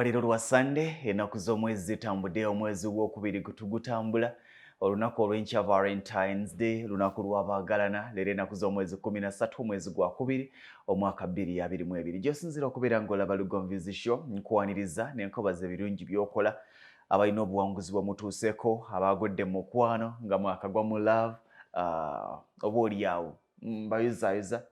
Olwaleero lwa Sande, ennaku z'omwezi zitambudde, omwezi gwokubiri gutugutambula. Olunaku olw'enkya Valentine's Day, lunaku lw'abaagalana. Leero ennaku z'omwezi 13, omwezi gwakubiri, omwaka 2022. Gy'osinziira okubeera ng'olaba Lugonvu's Show, nkwaniriza n'enkobaza ebirungi by'okola, abalina obuwanguzi bwemutuuseeko, abaagudde mu mukwano nga mwakagwa mu love, oba oliawo mbayuzayuza.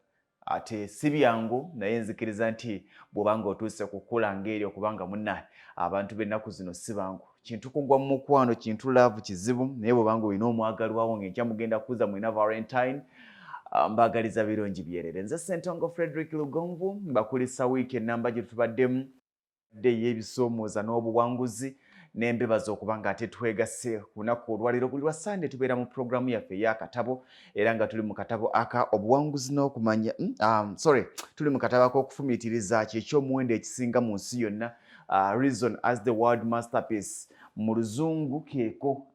Ate si byangu, naye nzikiriza nti bw'oba ng'otuuse kukula ng'eryo, kubanga munnaye abantu b'ennaku zino si bangu. Kintu kugwa mu mukwano, kintu love kizibu, naye bw'oba ng'olina omwagalwawo ng'enkya mugenda kuza mulina Valentine, mbaagaliza birungi byerere. Nze Ssentongo Frederick Lugonvu, mbakulisa wiiki ennamba gye tubaddemu ey'ebisoomooza n'obuwanguzi, n'embebaza okuba nga ate twegasse ku lunaku olwaleero. Buli lwa Sande tubeera mu puroguramu yaffe ey'akatabo, era nga tuli mu katabo aka obuwanguzi n'okumanya, sorry, tuli mu katabo ak'okufumiitiriza kyekyomuwendo ekisinga mu nsi yonna, Reason as the World Masterpiece mu Luzungu keeko.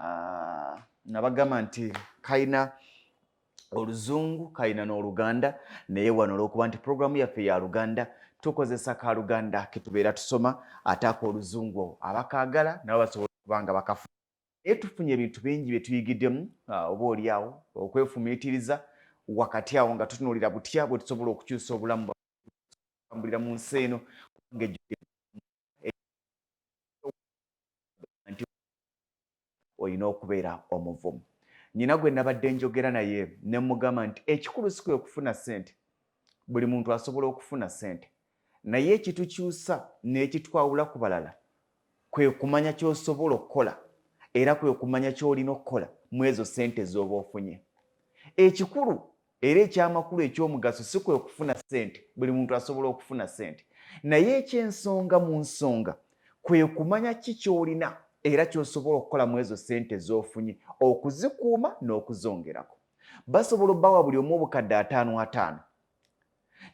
Nabagamba nti kalina Oluzungu, kalina n'Oluganda, naye wano olwokuba nti puroguramu yaffe ya Luganda, tukozesa ka Luganda ketubeera tusoma, ate ak'Oluzungu abakaagala nabo basobola okuba nga bakafu. Naye tufunye ebintu bingi bye tuyigiddemu, oba oliawo okwefumiitiriza wakati awo nga tutunuulira butya bwe tusobola okukyusa obulamu bwambulira mu nsi eno ng'ejjudde nti olina okubeera omuvumu. Nyina gwe nabadde njogera naye ne mugamba nti ekikulu si kwe kufuna ssente, buli muntu asobola okufuna ssente, naye ekitukyusa n'ekitwawula ku balala kwe kumanya ky'osobola okukola, era kwe kumanya ky'olina okukola mu ezo ssente z'oba ofunye. Ekikulu era ekyamakulu ekyomugaso si kwe kufuna ssente, buli muntu asobola okufuna ssente, naye ekyensonga mu nsonga kwe kumanya ki ky'olina era ky'osobola okukola mu ezo ssente z'ofunye okuzikuuma n'okuzongerako. Basobola obbawa buli omu obukadde ataano ataano,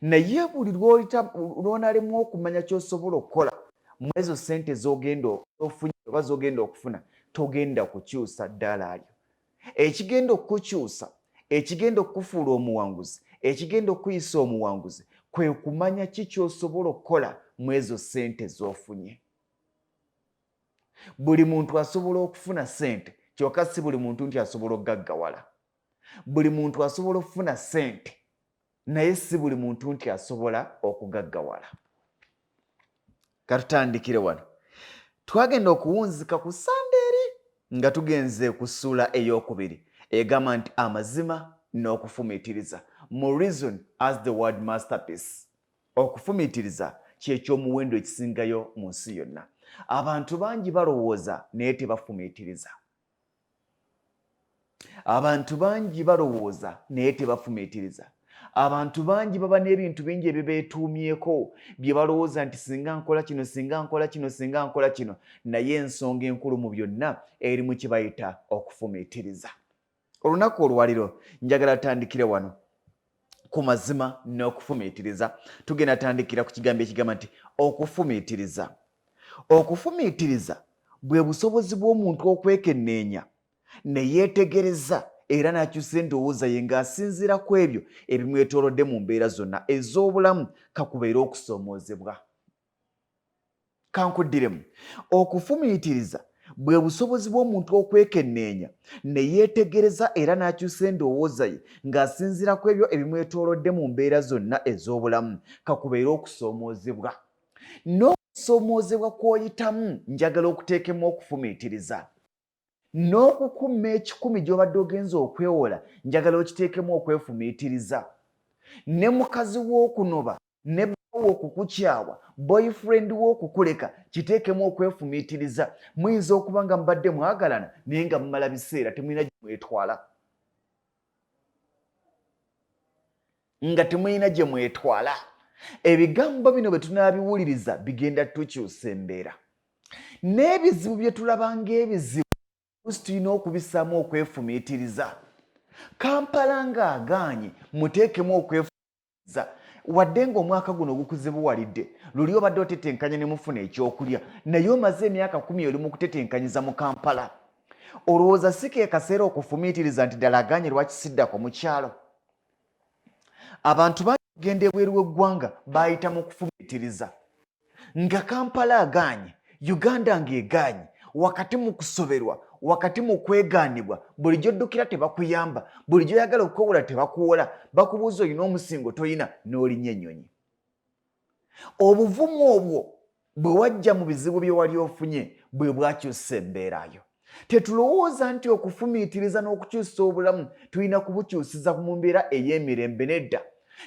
naye buli lw'onalemwa okumanya ky'osobola okukola mu ezo ssente z'ogenda ofunye oba z'ogenda okufuna, togenda kukyusa ddaala lyo. Ekigenda okukukyusa, ekigenda okukufuula omuwanguzi, ekigenda okukuyisa omuwanguzi kwe kumanya ki ky'osobola okukola mu ezo ssente z'ofunye. Buli muntu asobola okufuna ssente, kyokka si buli muntu nti asobola okugaggawala. Buli muntu asobola okufuna ssente, naye si buli muntu nti asobola okugaggawala. Katutandikire wano. Twagenda okuwunzika ku Sande eri nga tugenze ku ssuula ey'okubiri egamba nti amazima n'okufumiitiriza mu Reason as the World Masterpiece. Okufumiitiriza kyekyomuwendo ekisingayo mu nsi yonna. Abantu bangi balowooza naye tebafumiitiriza. Abantu bangi balowooza naye tebafumiitiriza. Abantu bangi baba n'ebintu bingi ebibeetuumyeko bye balowooza nti singa nkola kino, singa nkola kino, singa nkola kino, naye ensonga enkulu mu byonna eri mu kye bayita okufumiitiriza. Olunaku olwaliro njagala tutandikire wano ku mazima n'okufumiitiriza. Tugenda tandikira ku kigambo ekigamba nti okufumiitiriza. Okufumiitiriza bwe busobozi bw'omuntu okwekenneenya ne yeetegereza era n'akyusa endowooza ye ng'asinziira ku ebyo ebimwetoolodde mu mbeera zonna ez'obulamu, kakubeere okusoomoozebwa. Kankuddiremu. Okufumiitiriza bwe busobozi bw'omuntu okwekenneenya ne yeetegereza era n'akyusa endowooza ye ng'asinziira ku ebyo ebimwetoolodde mu mbeera zonna ez'obulamu, kakubeere okusoomoozebwa. N'okusoomoozebwa kw'oyitamu njagala okuteekemu okufumiitiriza. N'okukuuma ekikumi gy'obadde ogenza okwewola njagala okiteekemu okwefumiitiriza. Ne mukazi w'okunoba, ne bbawo okukukyawa, boyfriend wo okukuleka, kiteekemu okwefumiitiriza. Muyinza okuba nga mubadde mwagalana naye nga mumala biseera temulina gye mwetwala. Nga temulina gye mwetwala. Ebigambo bino bwe tunaabiwuliriza bigenda tukyusa embeera. N'ebizibu bye tulaba ng'ebizibu tulina okubissaamu okwefumiitiriza. Kampala ng'agaanye, muteekemu okwefumiitiriza. Wadde ng'omwaka guno gukuzibuwalidde, luli obadde otetenkanya ne mufuna ekyokulya, naye omaze emyaka 10 oli mu kutetenkanyiza mu Kampala. Olowooza si ke kaseera okufumiitiriza nti ddala agaanye lwaki siddako mu kyalo? Abantu bangi okugenda ebweru w'eggwanga baayita mu kufumiitiriza. Nga Kampala agaanye, Uganda ng'egaanye, wakati mu kusoberwa, wakati mu kwegaanibwa, buli gy'oddukira tebakuyamba, buli gy'oyagala okukowula tebakuwola, bakubuuza olina omusingo toyina, n'olinya ennyonyi. Obuvumu obwo bwe wajja mu bizibu bye wali ofunye bwe bwakyusa embeera yo. Tetulowooza nti okufumiitiriza n'okukyusa obulamu tulina kubukyusiza mu mbeera ey'emirembe. Nedda,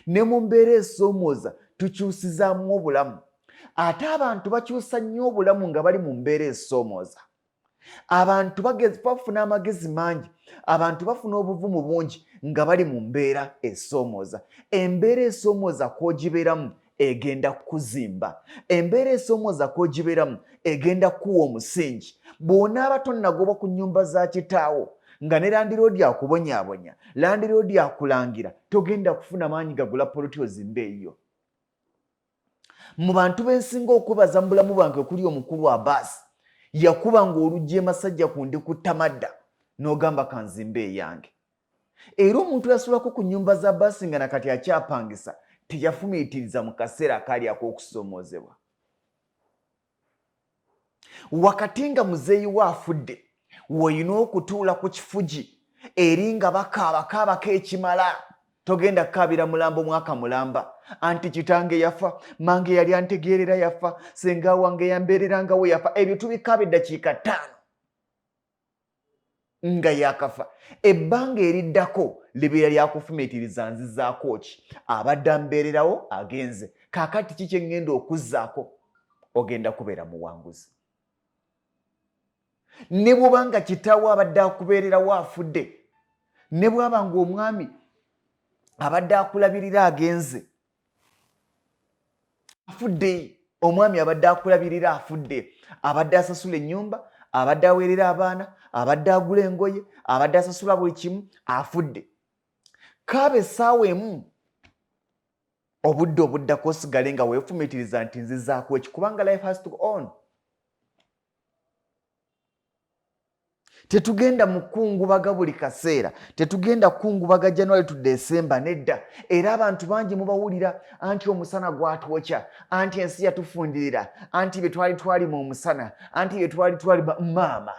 ne mu mbeera esoomooza tukyusizaamu obulamu. Ate abantu bakyusa nnyo obulamu nga bali mu mbeera esoomooza. Abantu bafuna amagezi mangi, abantu bafuna obuvumu bungi nga bali mu mbeera esoomooza. Embeera esoomooza kw'ogibeeramu egenda kukuzimba, embeera esoomooza kw'ogibeeramu egenda kukuwa omusingi. Bw'onaaba tonnagobwa ku nnyumba za kitaawo nga ne landiroodi akubonyaabonya, landiroodi akulangira, togenda kufuna maanyi gagula poloti ozimbe eyiyo. Mu bantu bensinga okwebaza mu bulamu bwange okuli omukulu Abaasi, yakuba ng'olujja emasajja ku ndi kuttamadda n'ogamba kanzimbe eyange. Era omuntu yasulako ku nnyumba za baasi nga nakati akyapangisa teyafumiitiriza mu kaseera akaali ak'okusoomoozebwa. Wakati nga muzeeyi we afudde, w'olina okutuula ku kifugi eri nga bakaaba kaabako ekimala. Togenda kukaabira mulambo mwaka mulamba, anti kitange yafa, mange yali antegeerera yafa, senga wange yambeererangawo yafa. Ebyo tubikaaba eddakiika ttaano nga yakafa. Ebbanga eriddako libeera lyakufumiitiriza, nzizaako ki? Abadde ambeererawo agenze, kaakati ki kye ŋŋenda okuzzaako? Ogenda kubeera muwanguzi. Ne bw'oba nga kitaawo abadde akubeererawo afudde, ne bw'aba ng'omwami abadde akulabirira agenze afudde, omwami abadde akulabirira afudde, abadde asasula ennyumba, abadde aweerera abaana, abadde agula engoye, abadde asasula buli kimu, afudde, kaaba essaawa emu, obudde obuddako osigale nga weefumiitiriza nti nzizaako eki, kubanga life has to go on. Tetugenda mu kukungubaga buli kaseera, tetugenda kukungubaga January to December, nedda. Era abantu bangi mubawulira anti omusana gwatwokya, anti ensi yatufundirira, anti bye twali twalima omusana, anti bye twali twalima. Maama,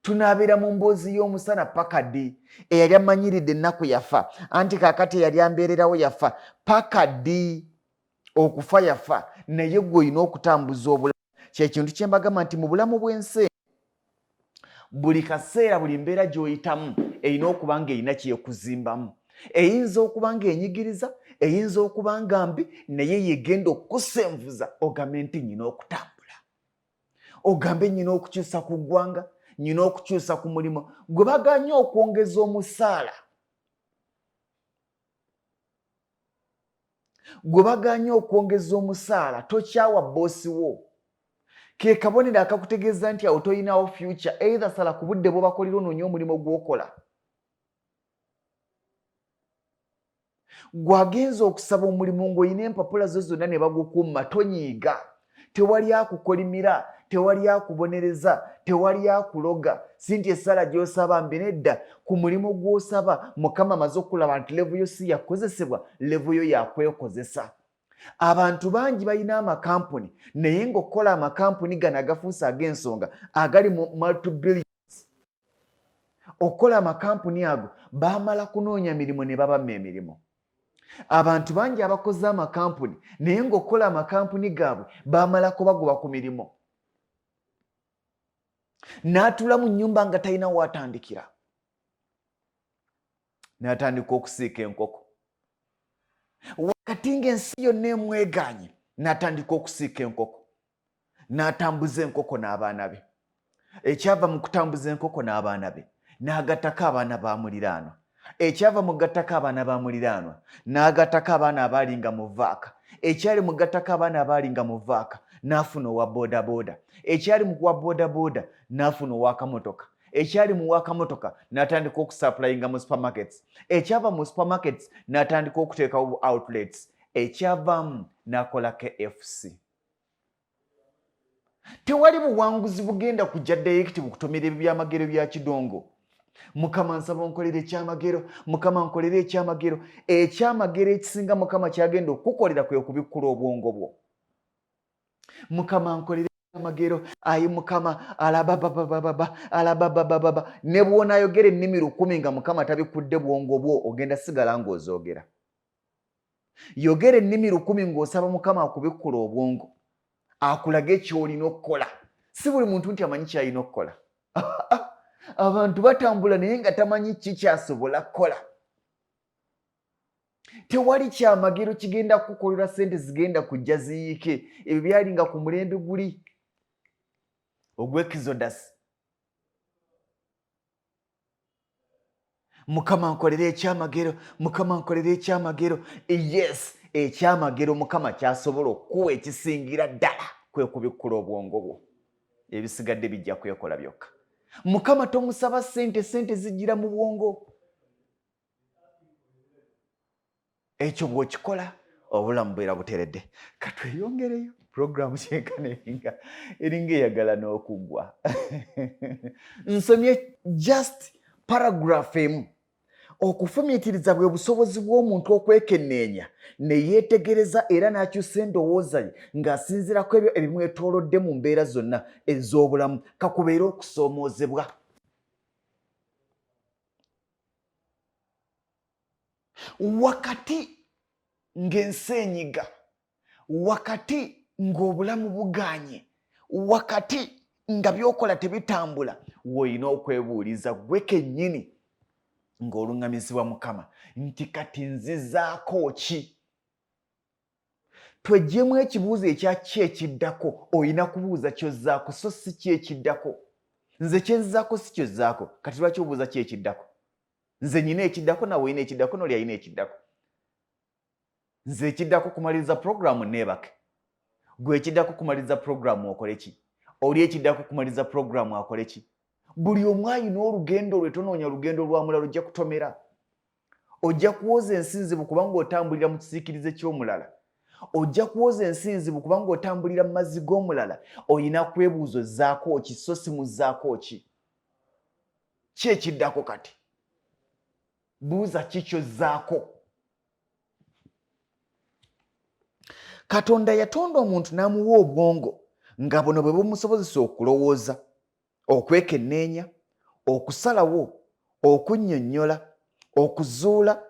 tunaabeera mu mboozi y'omusana paka ddi? Eyali amanyiridde ennaku yafa, anti kaakati eyali ambeererawo yafa. Paka ddi? Okufa yafa, naye gwe olina okutambuza obulamu. Kyekintu kye mbagamba nti mu bulamu bw'ensi buli kaseera, buli mbeera gy'oyitamu erina okuba ng'erina kyekuzimbamu. Eyinza okuba ng'enyigiriza, eyinza okuba nga mbi, naye yegenda okukusenvuza ogambe nti nyina okutambula, ogambe nyina okukyusa ku ggwanga, nyina okukyusa ku mulimu gwe baganye okwongeza omusaala, gwe baganye okwongeza omusaala. Tokyawa boosi wo, ke kabonero akakutegeeza nti awo toyinawo future. Either sala ku budde bw'obakolera onoonye omulimu gw'okola. Gwagenza okusaba omulimu ng'olina empapula zo zonna ne bagukumma, tonyiiga. Tewali akukolimira, tewali akubonereza, tewali akuloga. Si nti essala gy'osaba mbi, nedda. Ku mulimu gw'osaba Mukama amaze okulaba nti level yo si yakukozesebwa, level yo yakwekozesa. Abantu bangi balina amakampuni, naye ng'okukola amakampuni gano agafuuse ag'ensonga agali mu multi billions, okukola amakampuni ago baamala kunoonya mirimu ne babamma emirimu. Abantu bangi abakoze amakampuni, naye ng'okukola amakampuni gaabwe baamala kubagoba ku mirimu, n'atula mu nnyumba nga talina waatandikira, n'atandika okusiika enkoko wakati ng'ensi yonna emwegaanye. N'atandika okusiika enkoko, n'atambuza enkoko n'abaana be. Ekyava mu kutambuza enkoko n'abaana be, n'agattako abaana ba muliraanwa. Ekyava mu gattako abaana ba muliraanwa, n'agattako abaana abaali nga mu vaaka. Ekyali mu gattako abaana abaali nga mu vaaka, n'afuna owa boodabooda. Ekyali mu kuwa boodabooda, n'afuna ow'akamotoka. Ekyali mu w'akamotoka, n'atandika okusupplyinga mu supermarkets. Ekyava mu supermarkets, n'atandika okuteekawo outlets. Ekyavaamu, n'akola KFC. Tewali buwanguzi bugenda kujja direct bukutomera ebyo byamagero bya kidongo. Mukama nsaba onkolere ekyamagero, Mukama nkolere ekyamagero. Ekyamagero ekisinga Mukama kyagenda okukukolera kwe kubikkula obwongo bwo. Mukama nkolere amagero, ayi Mukama, alabababababa alababababa. Ne bw'onaayogera ennimi 1000 nga Mukama tabikudde bwongo bwo, ogenda sigala ng'ozoogera. Yogera ennimi 1000 ng'osaba Mukama akubikkula obwongo, akulage ky'olina okukola. Si buli muntu nti amanyi ky'alina okukola. Abantu batambula naye nga tamanyi ki kyasobola kukola. Tewali kyamagero kigenda kukukolera, sente zigenda kujja ziyiike. Ebyo byali nga ku mulembe guli ogw'Exodus. Mukama nkolera ekyamagero, Mukama nkolera ekyamagero. Yes, ekyamagero Mukama kyasobola okukuwa ekisingira ddala kwe kubikkula obwongo bwo, ebisigadde bijja kwekola byokka. Mukama tomusaba sente, sente zijjira mu bwongo. Ekyo bw'okikola obulamu bubeera buteredde. Katweyongereyo puroguramu kyenkana eringa eringa eyagala n'okuggwa. Nsomye just paragraph emu. Okufumiitiriza bwe busobozi bw'omuntu okwekenneenya ne yeetegereza era n'akyusa endowooza ye ng'asinziira ku ebyo ebimwetoolodde mu mbeera zonna ez'obulamu, kakubeere okusoomoozebwa. Wakati ng'ensi enyiga, wakati ng'obulamu bugaanye, wakati nga by'okola tebitambula, w'olina okwebuuliza ggwe kennyini ng'oluŋŋamizibwa Mukama nti kati nzizaako ki? Tweggyemu ekibuuzo ekya ki ekiddako. Olina kubuuza ky'ozzaako, so si ki ekiddako. Nze kyenzizaako si ky'ozzaako, kati lwaki obuuza ki ekiddako? Nze nyina ekiddako, nawe olina ekiddako, noli alina ekiddako. Nze ekiddako kumaliriza puroguramu neebake, gwe ekiddako kumaliriza puroguramu okole ki? Oli ekiddako kumaliriza puroguramu akole ki? Buli omu alina olugendo lwe. Tonoonya lugendo lwa mulala, ojja kutomera, ojja kuwoza ensi nzibu kubanga otambulira mu kisiikirize ky'omulala. Ojja kuwoza ensi nzibu kubanga otambulira mu mazzi g'omulala. Olina kwebuuza ozzaako ki, so si muzzaako ki. Ki ekiddako kati? Buuza ki kyozzaako. Katonda yatonda omuntu n'amuwa obwongo nga buno bwe bumusobozesa okulowooza, okwekenneenya, okusalawo, okunnyonnyola, okuzuula,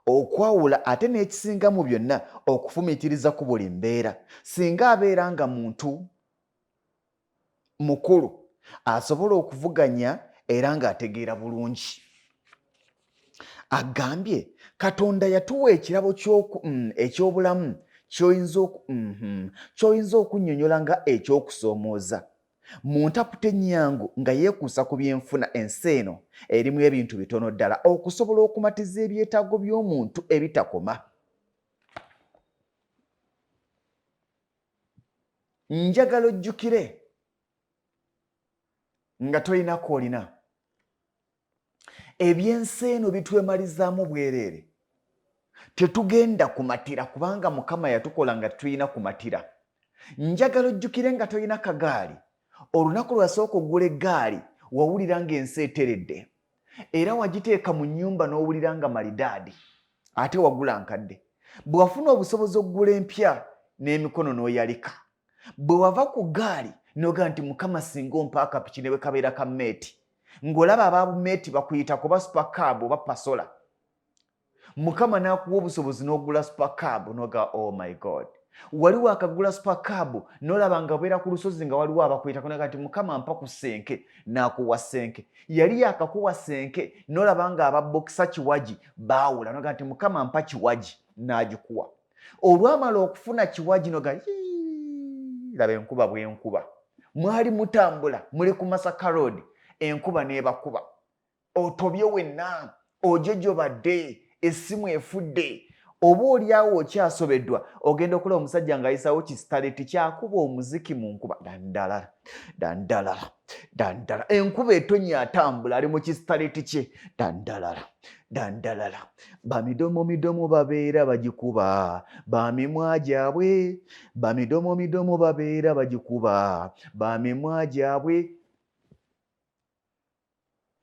okwawula, ate n'ekisinga mu byonna okufumiitiriza ku buli mbeera. Singa abeera nga muntu mukulu asobola okuvuganya era ng'ategeera bulungi. Agambye Katonda yatuwa ekirabo eky'obulamu ky'oyinza okunnyonnyola nga ekyokusoomooza. Mu ntaputa ennyangu nga yeekuusa ku byenfuna, ensi eno erimu ebintu bitono ddala okusobola okumatiza ebyetaago by'omuntu ebitakoma. Njagala ojjukire nga tolina koolina, ebyensi eno bitwemalizaamu bwereere. Tetugenda kumatira kubanga Mukama yatukola nga tulina kumatira. Njagala ojjukire nga tolina kagaali, olunaku lwasooka okugula eggaali wawulira ng'ensi eteredde, era wagiteeka mu nnyumba n'owulira nga malidaadi, ate wagula nkadde. Bwe wafuna obusobozi okugula empya n'emikono n'oyalika. Bwe wava ku ggaali n'ogaa nti Mukama singa ompa akapiki ne bwe kabeera ka meeti, ng'olaba aba bumeeti bakuyita kuba supercab oba pasola. Mukama n'akuwa obusobozi n'ogula supercab n'oga oh my God. Wali wakagula supercab n'olaba nga bubeera ku lusozi nga waliwo abakuyitako n'oga nti Mukama mpa ku ssenke, n'akuwa ssenke. Yali yakakuwa ssenke n'olaba nga aba bokisa kiwagi baawula n'oga nti Mukama mpa kiwagi, n'agikuwa. Olwamala okufuna kiwagi n'oga laba enkuba bw'enkuba. Mwali mutambula muli ku Masaka Road, enkuba n'ebakuba, otobye wenna, ojojobadde, essimu efudde, oba oliawo okyasobeddwa, ogenda okulaba omusajja ng'ayisawo kisitaleti kyakuba omuziki mu nkuba, dandalala dandalala dandala, enkuba etonya, atambula ali mu kisitaleti kye, dandalala dandalala, bamidomo midomo babeera bagikuba bamimwa gyabwe, bamidomo midomo babeera bagikuba bamimwa gyabwe.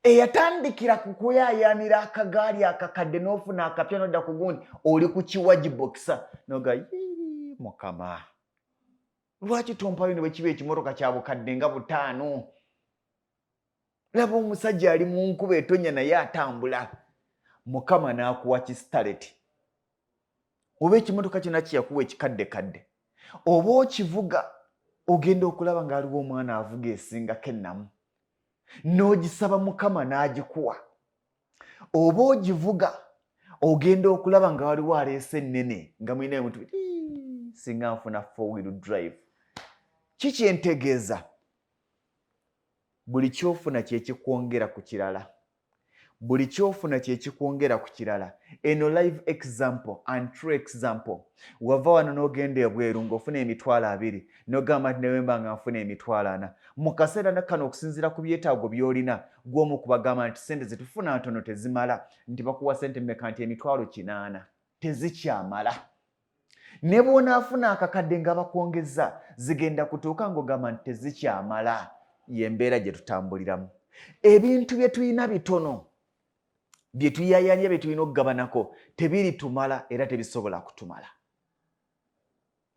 Eyatandikira ku kuyaayaanira akagaali akakadde n'ofuna akapya n'odda ku gundi, oli ku kiwagi bokisa noga Mukama. Lwaki tompayo ne bwe kiba ekimotoka kya bukadde nga butaano? Laba omusajja ali mu nkuba etonya naye atambula. Mukama n'akuwa kisitaleti oba ekimotoka kyonna kyeyakuwa ekikadde kadde, oba okivuga ogenda okulaba ng'aliwo omwana avuga esingako ennamu, n'ogisaba Mukama n'agikuwa. Oba ogivuga ogenda okulaba nga waliwo aleese ennene nga mulina emuntu, singa nfuna four wheel drive. Kikyentegeeza, buli kyofuna kyekikwongera ku kirala, buli kyofuna kyekikwongera ku kirala. Eno live example and true example. Wava wano n'ogenda ebweru ng'ofuna 20,000, n'ogamba nti newemba nga nfuna 40,000 mu kaseera kano, okusinziira ku byetaago by'olina, gw'omu kubagamba nti sente zetufuna ntono, tezimala. Nti bakuwa sente mmeka? Nti 800,000. Tezikyamala. Ne bw'onaafuna akakadde nga bakwongeza, zigenda kutuuka ng'ogamba nti tezikyamala. Y'embeera gye tutambuliramu. Ebintu bye tulina bitono, bye tuyayanya, bye tulina okugabanako tebiritumala era tebisobola kutumala.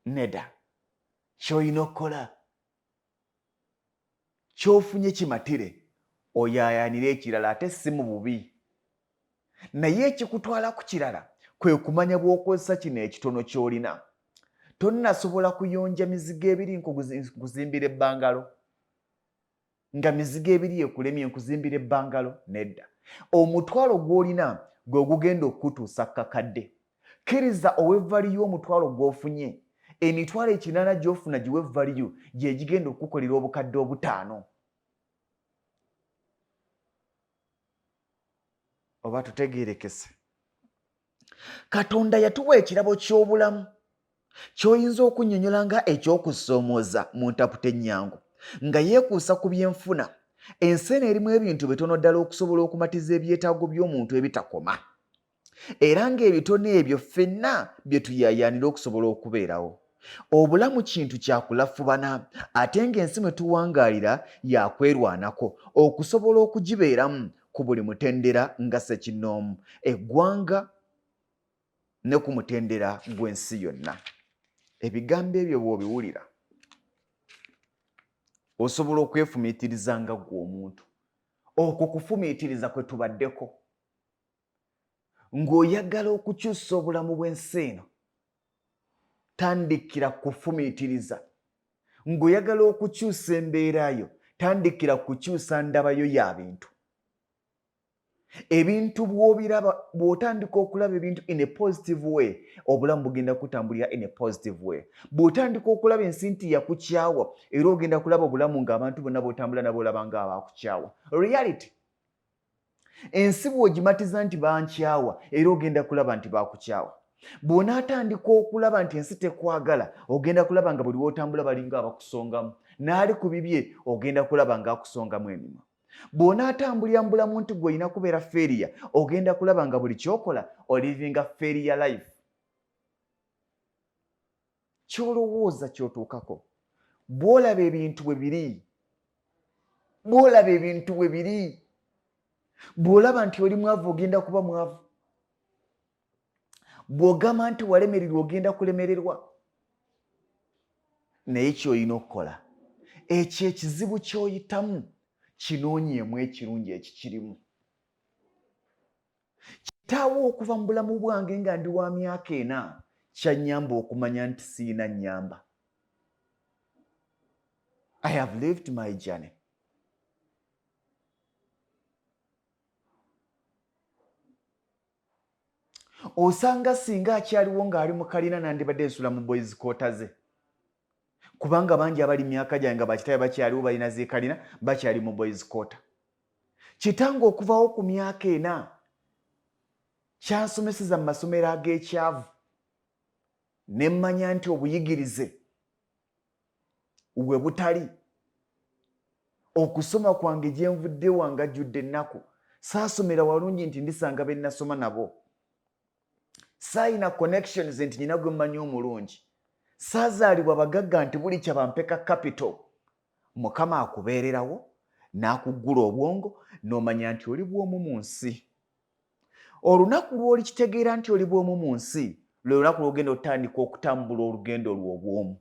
Nedda. Ky'olina okukola, ky'ofunye kimatire, oyayanire ekirala, ate si mu bubi, naye ekikutwala ku kirala kwe kumanya bw'okozesa kino ekitono ky'olina. Tonnasobola kuyonja mizigo ebiri nkuzimbira ebbangalo, nga mizigo ebiri ekulemye nkuzimbira ebbangalo. Nedda. Omutwalo gw'olina gwe gugenda okukutuusa kakadde. Kkiriza owe value omutwalo gw'ofunye. 800,000 gy'ofuna giwe value, gye gigenda okukukolera 5,000. Oba tutegeerekese? Katonda yatuwa ekirabo ky'obulamu ky'oyinza okunnyonnyola nga ekyokusoomooza mu ntaputa ennyangu nga yeekuusa ku byenfuna. Ensi eno erimu ebintu bitono ddala okusobola okumatiza ebyetaago by'omuntu ebitakoma, era ng'ebitono ebyo ffenna bye tuyaayaanira okusobola okubeerawo. Obulamu kintu kya kulafubana, ate ng'ensi mwe tuwangaalira yakwerwanako okusobola okugibeeramu ku buli mutendera nga ssekinnoomu, eggwanga ne ku mutendera gw'ensi yonna. Ebigambo ebyo bw'obiwulira osobola okwefumiitiriza nga ggwe omuntu. Okwo kufumiitiriza kwe tubaddeko. Ng'oyagala okukyusa obulamu bw'ensi eno, tandikira kufumiitiriza. Ng'oyagala okukyusa embeera yo, tandikira kukyusa ndabayo ya bintu. Ebintu bw'obiraba, bw'otandika okulaba ebintu in a positive way, obulamu bugenda kutambulira in a positive way. Bw'otandika okulaba ensi nti yakukyawa, era ogenda kulaba obulamu ng'abantu bonna b'otambula nabo olaba nga abakukyawa. Reality, ensi bw'ogimatiza nti bankyawa, era ogenda kulaba nti bakukyawa. Bw'onaatandika okulaba nti ensi tekwagala, ogenda kulaba nga buli w'otambula balinga abakusongamu, n'ali ku bibye ogenda kulaba ng'akusongamu emimwa. Bw'onaatambulira mu bulamu nti gwe olina kubeera failure, ogenda kulaba nga buli kyokola olivinga failure life. Kyolowooza kyotuukako. Bw'olaba ebintu bwe biri, bw'olaba ebintu bwe biri, bw'olaba nti oli mwavu, ogenda kuba mwavu. Bw'ogamba nti walemererwa, ogenda kulemererwa. Naye ky'olina okukola, ekyo ekizibu ky'oyitamu kinoonyeemu ekirungi ekikirimu. Kitaawo okuva mu bulamu bwange nga ndi wa myaka 4 kyannyamba okumanya nti siina nnyamba. I have lived my journey. Osanga singa akyaliwo ng'ali mu kalina, nandibadde nsula mu boys quarter ze, kubanga bangi abali myaka gyange nga bakitabe bakyaliwo balina zikalina, bakyali mu boys quarter. Kitange okuvawo ku myaka 4 kyansomeseza mu masomero ag'ekyavu, ne mmanya nti obuyigirize we butali. Okusoma kwange gye nvudde wangajjudde ennaku. Saasomera walungi nti ndisanga be nnasoma nabo. Saayina connections nti nyina gwe mmanyi omulungi. Saazaalibwa bagagga nti buli kya bampeka capital. Mukama akubeererawo n'akuggula obwongo n'omanya nti oli bw'omu mu nsi. Olunaku lw'olikitegeera nti oli bw'omu mu nsi, lwe lunaku lw'ogenda otandika okutambula olugendo lwo obw'omu.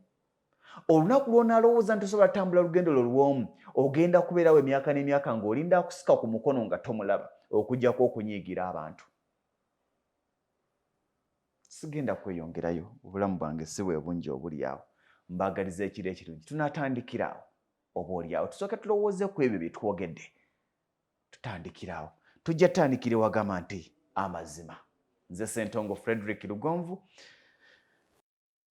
Olunaku lw'onaalowooza nti tosobola tutambula lugendo lwo lw'omu, ogenda kubeerawo emyaka n'emyaka ng'olinda akusika ku mukono nga tomulaba, okuggyako okunyiigira abantu. Sigenda kweyongerayo, obulamu bwange si bwe bungi obuli awo. Mbaagaliza ekiro ekirungi. Tunaatandikira awo oba oli awo, tusooke tulowooze ku ebyo bye twogedde. Tutandikira awo, tujja tutandikira ewagamba nti amazima. Nze Ssentongo Frederick Lugonvu,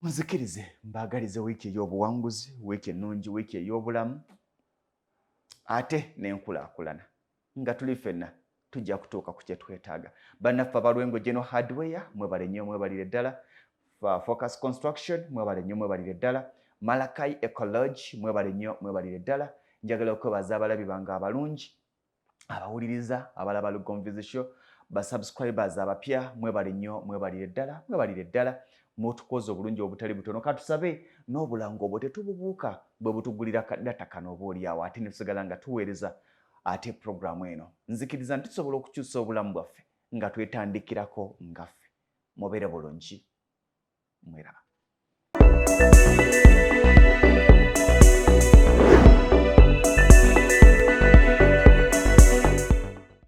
munzikirize mbaagalize wiiki ey'obuwanguzi, wiiki ennungi, wiiki ey'obulamu ate n'enkulaakulana. Nga tuli ffenna tujja kutuuka ku kye twetaaga. Bannaffe abalwengo General Hardware, mwebale nnyo, mwebalire ddala. Focus Construction, mwebale nnyo, mwebalire ddala. Malakai Ecology, mwebale nnyo, mwebalire ddala. Njagala okwebaza abalabi bange abalungi, abawuliriza, abalaba Lugonvu's Show, basubscribers abapya, mwebale nnyo, mwebalire ddala, mwebalire ddala. Mutukoze obulungi obutali butono. Katusabe n'obulango obwo tetububuuka, bwe butugulira data kano oba oli awo, ate ne tusigala nga tuweereza ate puroguramu eno. Nzikiriza nti tusobola okukyusa obulamu bwaffe nga twetandikirako ngaffe. Mubeere bulungi, mweraba.